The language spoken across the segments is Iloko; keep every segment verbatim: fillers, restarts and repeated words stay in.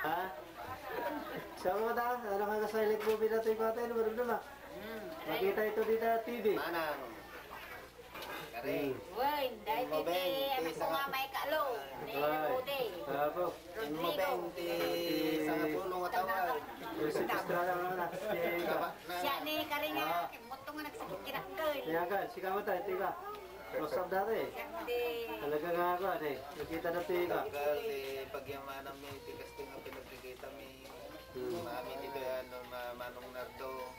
Ha? Sa mga ta, ano ka, silent movie na ito, ikaw tayo, numero lima. Hmm. Makita ito dito sa T V. Manang. Kare. Hmm. Wen, dahil Mabeng, ti, ti ano ko sanga- nga may kaalo, ni Ay. Rudy. Apo. Rodrigo. Mabeng, ti sanga puno nga tawag. Joseph Estrada, ano na? Ti Kaba. Siya ni Karina, Ah. Mutong nga nagsakit kinakkel. Kaya ka, si Kama tayo, ti ka. Close up dati. Siya, hindi. Talaga nga ako, ate. Nakita na ti ka. Tagal, ti pagyamanan mi, ti kastoy nga pinagkikita mi. Hmm. Mami, ti kaya, ano, ma-, Manong Nardo.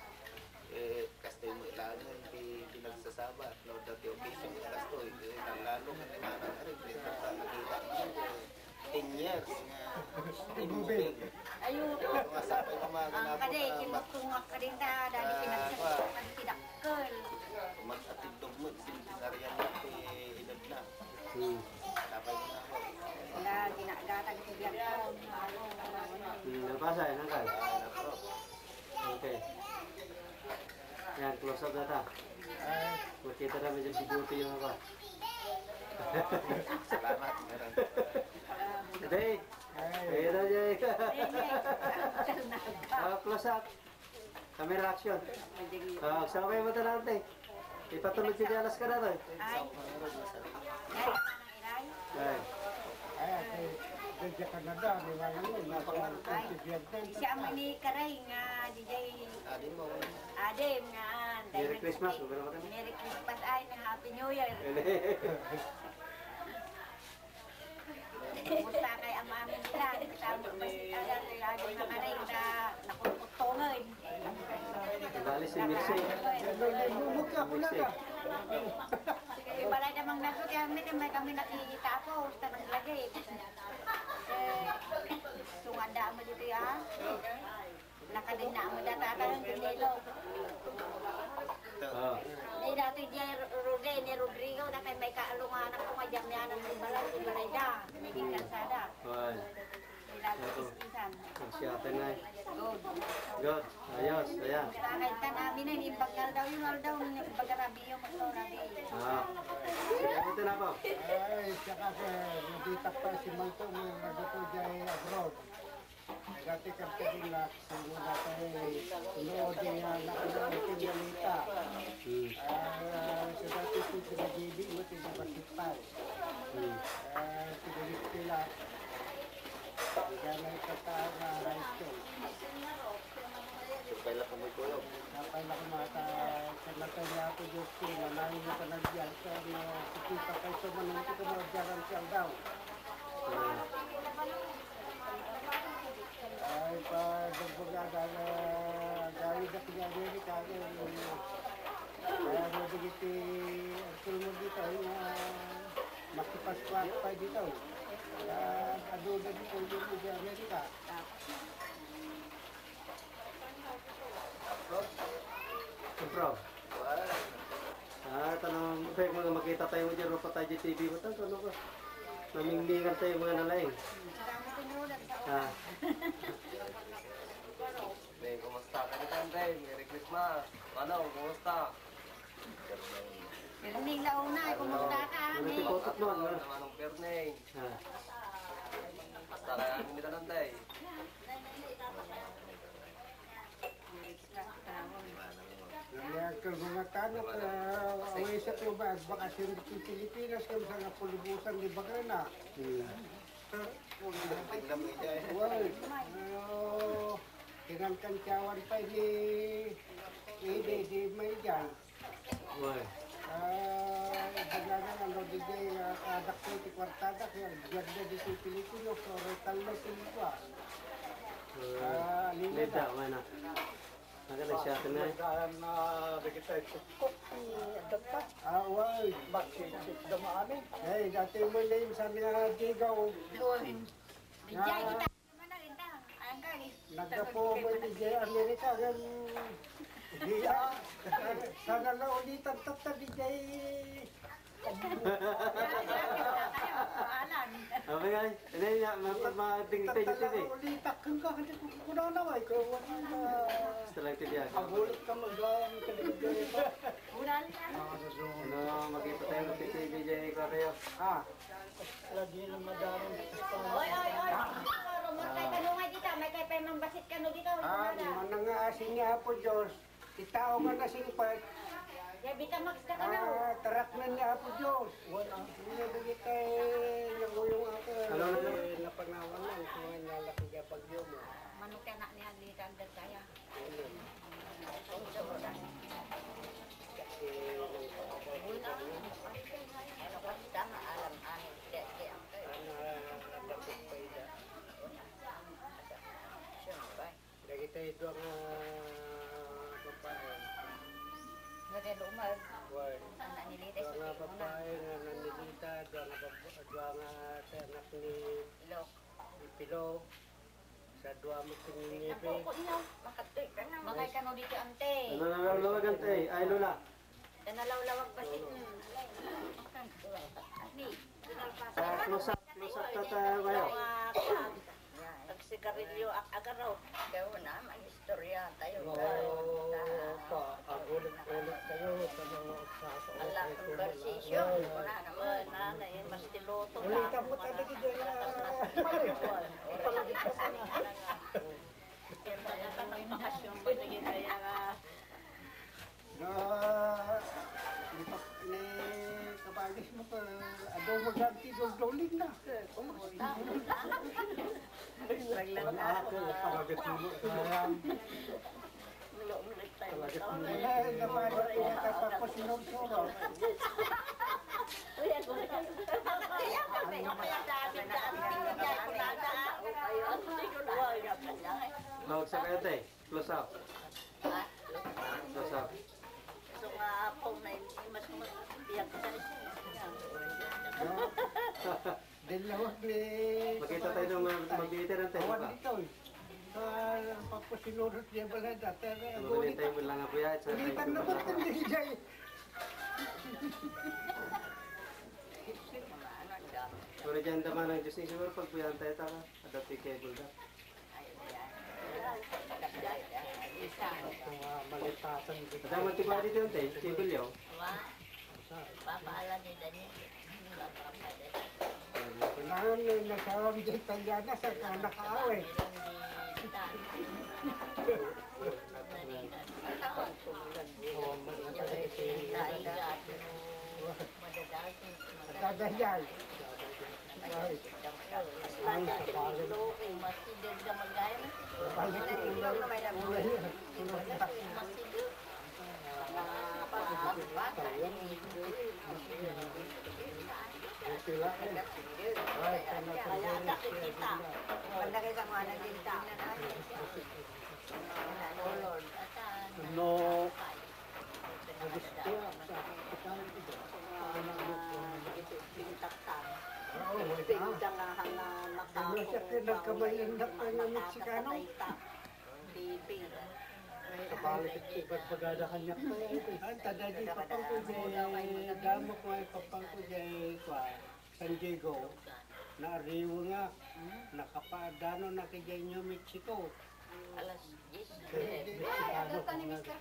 Eh, kastoy mo ilangan, ti pinagsasaba. No, dati occasion, kastoy. Eh, lalo, kaya, Manang Nardo, eh, nakita mo, eh. Ten years nga immobile. Ayo. Masapay ko mga Ang ginagawa kadi, na kinutong nga kadin ta, dali Ah, pinagsasabi, pa. Kadin pinakkel. Umat at tindog mo, centenarian na ti edad na. Hmm. Sapay ko na ako. Wala, ginagatag ko diyan. Hmm, nabasa, eh, nangkal. Ah, nako. Okay. Yan, close up na ta. Ay. Makita na medyo bigote yung apa. Salamat, meron. Today, Ay. Ayun na niya. Ah, close up. Camera action. Ah, sabay mo talante. Ipatulog si Dialas ka na to. Ay. Ay. Ay, ay, ay, ay, Canada, di ba, ano, nasa Ay, Presidente. Siya man ni Karay nga, D J Adim nga, Merry Christmas, Merry Christmas, ay, nga Happy New Year. Kumusta kay Ama Amin diyan? Kita mo ba si Alan, kay Alan na Karay, na nakukutongan. Bali si Mercy. Mumukha ko na ka. Sige, balay namang nagkukya, may, may kami nakikita ako, tanong lagi. Eh, sunganda mo dito, ah. Nakadin na mo data, tanong pinilo. Ah. Ni dati di Rudy, ni Rodrigo, na kay may kaalungan ako nga dyan, may anak ng balay, di balay da, may kalsada. Ay. Ilago Ito. Iskisan. Ang siyate na eh. Good. Good. Ayos. Ayan. Kahit ka namin na, imbag na daw yung aldaw, imbag rabi yung magto rabi. Ah. Ito na po. Ay, saka sa, nagita pa si Manto, may nagito dyan abroad. Nagati ka pa din na, sa mga dati, noon din nga, na, na, na, na, Hmm. Ah, sa dati po, sa G B, mo, sa G B, Hmm. Ah, sa G B, Hindi ka na ikataas na high school. Survey lang kung may kuyog. Napay na kumata, sa mata niya ako, Diyos ko, manayon na ka na diyan. Sa mga sikita kayo sa manunti ko, mga diyan ang siyang daw. Ay, pa, dagbaga, dala, gawid ako ni Amerika, kaya, kaya mo digiti, ang sulmo dito, ay, ah, Makipaskuha pa dito. Ah, aduda dito, dito sa Amerika. Impro. Ah, tanong, pwede mo nga makita tayo mo dyan, mapatay dyan T V mo, tanong, ano ka? Namingmingan tayo mga nalaing. Ah. Hey, kumusta ka, Tante? Merry Christmas. Ano, kumusta? Pirming launa, ay, kumusta ka, Ano, Ani? Tiko Tutmon, Ano ano? naman ang Pirming? Ah. Basta kaya ang nila, Tante. Nangyakan mga tanok, ah, away sa tuba, bakasyon dito Pilipinas, kung saan nga pulubusan di Bagrana. Hmm. Tingnan mo, Inday. Well, ano, kinangkantyawan pa ni Ide, di may dyan. Uy. Ah, ibaga nga, ano, di jay, ah, adak ko ti kwartada, kaya biyag na di si Pilipino, so, retal na si Lingua. Ah, Ah, Lingua Leda, na. Wala na. Ang ganda siya, ito na eh. Nagdaan na, di kita ikukok, eh, adat pa. Ah, uy. Bakit, dama amin? Eh, dati mo na yung sa mga digaw. Uy. Di jay kita. Nagdapo mo di jay Amerika, kan, di, ah, sana naulitan tatta di jay. Alan. Sabi nga, hindi niya, mapat mating Tatta tayo lang eh. Ulitak kang ka, hindi ko kunana, ay, ko, wala na. Basta lang tibiya. Abulit ka, magawang ka, hindi ko. Ulan. Ano, makita tayo, magtitibig dyan, ikaw tayo. Ah. Lagi na madalang. Oy, oy, oy. Rumor tayo, tanungay dito. Ah, manang nga asin ni Apo Dios. Ti tao nga nasingpet, ya, Betamax na kano. Ah, taraknan ni Apo Dios. Wala. Ano ba kita eh, naguyong ako eh. Ano, ano, ano? Eh, napanawan lang kung ano laki niya bagyo mo. Manok yan, anak niya, di ka ang dagkaya. Ayun. Kasi, wala. Ano ko, tama, alam, amin, kaya, kaya, kaya. Ano, ah, dapat pa ida. Siyempre. Dagiti dua nga babae. Nga di lumag. Wen. Ang nanilita dua nga babae nga nanilita, dua nga bab-, dua nga anak ni Ilok. Ni Pilo. Sa dua mo kininibi. Ang kuko niya, makatoy ka na. Makay kano dito, ante. Ano na lang, Lola, ante? Ay, Lola. Tanalawlawag ba si, hmm. Ni, pinalpas. Ah, close up, close up, tata, kayo. Ang sigarilyo, ak-, agarot. Kaya na, mag-istorya tayo. Oo, pa, agulit-ulit kayo sa mga sa, sa Ala, conversation. Wala naman. Nanay, mas tiluto. Ulitan mo talaga dyan, ah. Ipalagay ko sana. Kaya talaga, ang bakasyon mo, naging kaya nga. Na, ni pa-, ni kapagis mo pa, adu mo dyan ti dulduling na. Kumusta? Wala ako, pamagat mo. Wala, wala tayo. Pamagat mo. Eh, napagis mo, tapos sinursuro. Uy, ako. Kaya kami, kaya dami, dami, kaya kunada. Tawag sa kaya, te. Close up. Close up. So nga, apaw na, mas, mas, biyak ka sa isip niya. Din lawag ni Makita tayo ng mag-, mag-iiter ang tayo awan ba? Dito eh. Sa pagpasinurot niya pala dati. Ano ba yung time mo lang nga, kuya? Sa time mo lang. Hindi tayo. Pero dyan naman ang Diyos, siguro pagpuyan tayo, tama? Adaptive cable na. Kung, ah, malitasan dito. Dapat ti ba dito yung tape? Cable yun? Wa. Papaalam ni Daniel. Kailangan may nagkawang di Italiana sa kanakaaway. Tawag ko lang. Oo, malitasan. Madadagdag. Ay, ang sabagay. Okay lang, eh. Ay, sana. Banda kayo sa mga nagtinda. Ano, Agusto, sa Agusto, sa anak mo. Oo, wala. Pintangahan na makako. Ano siya, pinagkamayan na pa ng Meksikano? T V. Kabalik iti bagbagada kaniak pa yan, eh. Ay, tada di papangko, di damo ko ay papangko, di kwa, San Diego. Naariwa nga, nakapaadano na kay New Mexico. Alas diyes. Kay Meksikano.